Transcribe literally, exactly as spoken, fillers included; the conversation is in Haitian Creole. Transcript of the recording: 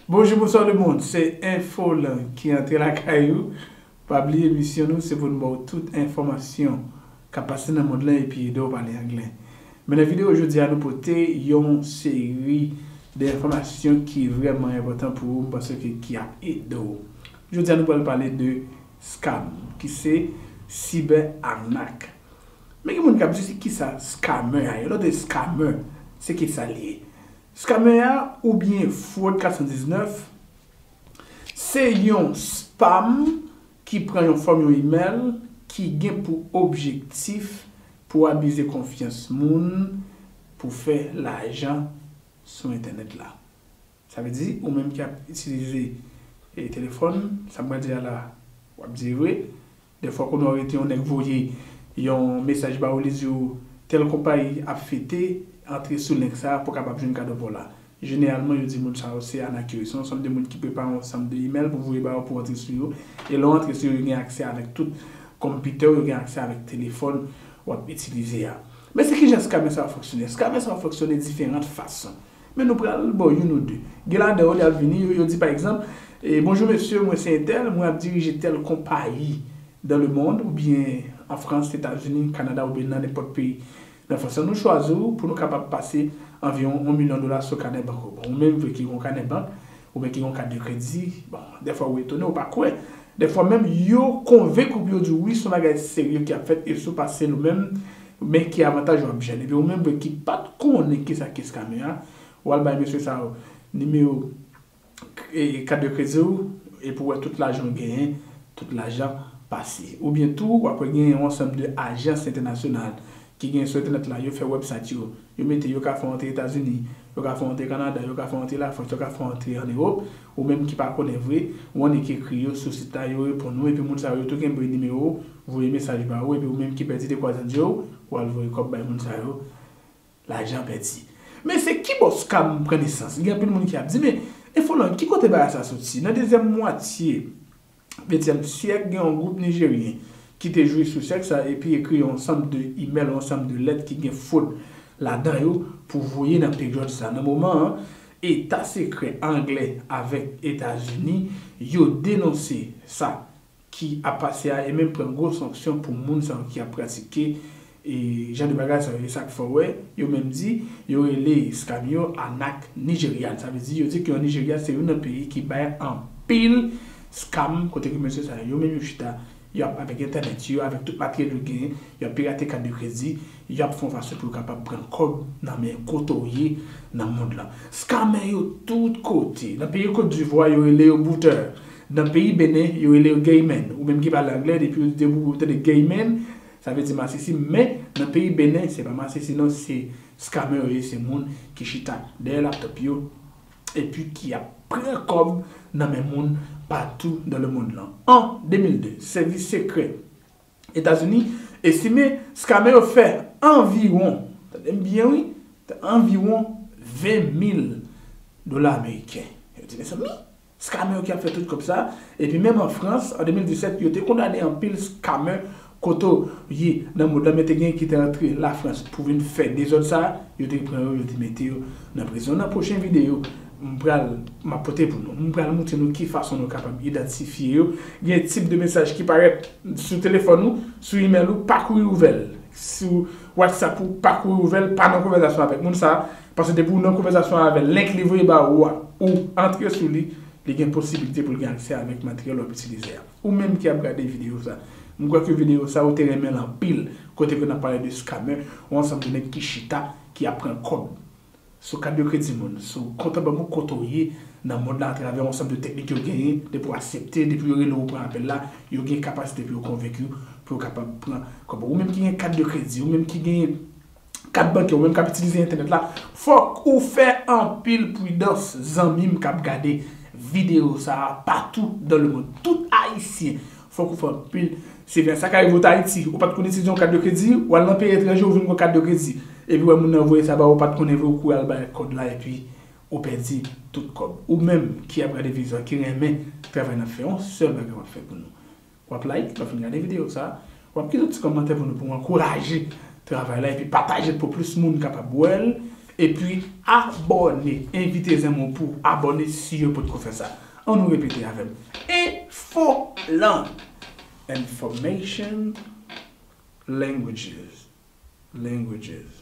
Bonjou, bonswa lemonn, se Enfolang ki antre lakay ou. Pa bliye misyon nou se pou n ba w tout enfòmasyon k ap pase nan mond lan epi ede w pale anglè. Men nan videyo jodi a nou pote yon seri de enfòmasyon ki vrèman enpòtan pou ou, m panse ke ki ap ede w. Jodi a nou pral pale de scam, ki se sibè anak. Men gen moun k ap di se kisa scammer a ye. Lè w tande scammer, se kisa l ye? Scammer a oubyen fwòd kat san diznèf, se yon spam ki pran yon fòm yon email ki gen pou objektif pou abize konfyans moun pou fè lajan sou entènèt la. Sa vle di, ou menm ki ap itilize e, telefòn, sa m pral di a la, w ap di vre. Dèfwa konnen w rete yon nèg voye yon mesaj ba ou, li di w tèl konpayi ap fete, antre sou link sa a pou w kapab jwenn kado pa w la. Jeneralman, yo di moun sa yo se anak yo ye. Se yon ansanm de moun ki prepare yon ansanm de email pou voye ba yo pou w antre sou yo. E lè w antre sou yo, yo gen aksè avèk tout konpitè w, yo gen aksè avèk telefòn w ap itilize a. Men se kijan scammer sa yo fonksyone? Scammer sa yo fonksyone diferan fason. Men nou pral ba w youn ou de. Gen ladan yo, lè y ap vini, yo, yo di pa egzanp, e, bonjou mesye, mwen se entèl, mwen ap dirije tèl konpayi dans le monde, oubyen an Frans, Etazini, Kanada, oubyen nan nenpòt peyi nan Frans lan, nou chwazi w pou nou kapab pase anviwon yon milyon dola sou kanè bank ou. Bon, ou menm vre ki gen yon kanè bank, oubyen ki gen yon kat de kredi, bon, dèfwa ou etone, ou pa kwè. Dèfwa menm, yo konvenk ou pou yo di w wi, se yon bagay serye ki ap fèt, e si w pa sel ou menm, men ki avantaj w ap jwenn. Epi ou menm vre ki pa t konnen kisa ki scammer a, w al bay mesye sa yo nimewo e, kat de kredi w, epi w wè tout lajan w genyen, tout lajan pase. Oubyen tou, w ap wè gen yon ansanm de ajans entènasyonal ki genyen sou entènèt la, yo fè website yo, yo mete, yo ka fè w antre Etazini, yo ka fè w antre Kanada, yo ka fè w antre Lafrans, yo ka fè w antre an Ewòp, ou menm ki pa konnen vre, ou annik ekri yo sou sit la, yo reponn ou, epi moun sa yo tou kenbe nimewo w, voye mesaj ba ou, epi ou menm ki pèdi de kwa zandye w, w al voye kòb bay moun sa yo, lajan pèdi. Men se kibò scam pran nesans? Gen anpil moun ki ap di, men Enfolang, ki kote bagay sa soti? Nan dezyèm mwatye ventyèm syèk, gen yon gwoup Nijeryen ki te jwe sou syèk sa epi ekri yon ansanm de imèl, yon ansanm de lèt ki gen fwod ladan yo pou voye nan peryòd sa. Nan moman an, eta sekrè anglè avèk Etazini, yo denonse sa ki ap pase a e menm pran gwo sanksyon pou moun sa yo ki ap pratike e jan de bagay sa yo. E sa k fè w wè, yo menm di, yo rele scam yo anak Nigerian. Sa vle di, yo di ke an Nijerya se youn nan peyi ki bay anpil scam, kote ke mesye sa yo, yo menm yo chita, y ap avèk entènèt yo, avèk tout materyèl yo genyen, y ap pirate kat de kredi, y ap fè yon fason pou yo kapab pran kòb nan men kote w ye nan mond lan. Scammer yo tout kote. Nan peyi Kot Divwa, yo rele yo boutè. Nan peyi Benen, yo rele yo gay man. Ou menm ki pale anglè, depi, depi ou tande gay man, sa vle di masisi, men nan peyi Benen, se pa masisi non, se scammer yo ye, se moun ki chita dèyè laptop yo, epi ki ap pran kòb nan men moun patou dans le monde lan. An de mil de, sèvis sekrè Etazini estime scammer yo fè anviwon, tande m byen wi, anviwon ven mil dola ameriken. Yo di, mezanmi, scammer yo ki ap fè tout kòb sa. Epi menm an Frans, an de mil disèt, yo te kondane anpil scammer kote w ye nan mond lan, men te gen ki te antre Lafrans pou vin fè dezòd sa, yo te pran yo, yo te mete yo nan prizon. Nan pwochen videyo, m pral, m ap pote pou nou. M pral montre nou ki fason nou kapab idantifye yo. Gen tip de mesaj ki parèt sou telefòn ou, sou imèl ou, pa kouri ouvè l. Sou WhatsApp ou, pa kouri ouvè l, pa nan konvèzasyon avèk moun sa, paske depi w nan konvèzasyon avè l, link li voye ba ou a, ou antre sou li, li gen posibilite pou l gen aksè avèk materyèl w ap itilize a. Ou menm ki ap gade videyo sa, m kwè ke videyo sa ou te renmen l anpil, kote ke n ap pale de scammer, yon ansanm de nèg ki chita, ki ap pran kòb sou kat de kredi moun, sou kont an bank ou, kote w ye nan mond la, atravè yon ansanm de teknik yo genyen, depi w aksepte, depi yo rele w, ou pran apèl la, yo gen kapasite pou yo konvenk ou, pou yo kapab pran kòb ou. Ou menm ki gen kat de kredi, ou menm ki gen kat bankè, ou menm k ap itilize entènèt la, fòk ou fè anpil pridans, zanmi m k ap gade videyo sa a, patou dans le monde, tout Ayisyen, fòk ou fè anpil siveyans. Sa ka rive w t Ayiti, ou pa t konn itilize yon kat de kredi, w al nan peyi etranje, ou vin gen yon kat de kredi. Epi w wè moun nan voye sa ba ou, ou pa t konnen vre, ou kouri al bay kòd la, epi ou pèdi tout kòb. Ou menm ki ap gade videyo a, ki renmen travay n ap fè, yon sèl bagay w ap fè pou nou. W ap like, lè w fin gade videyo sa, w ap kite yon ti kòmantè pou nou, pou w ankouraje travay la, epi pataje l pou plis moun kapab wè l, Epi abòne, envite zanmi w pou abòne si yo potko fè sa. Ann nou repete avè m. Enfo lan. Information, languages, languages.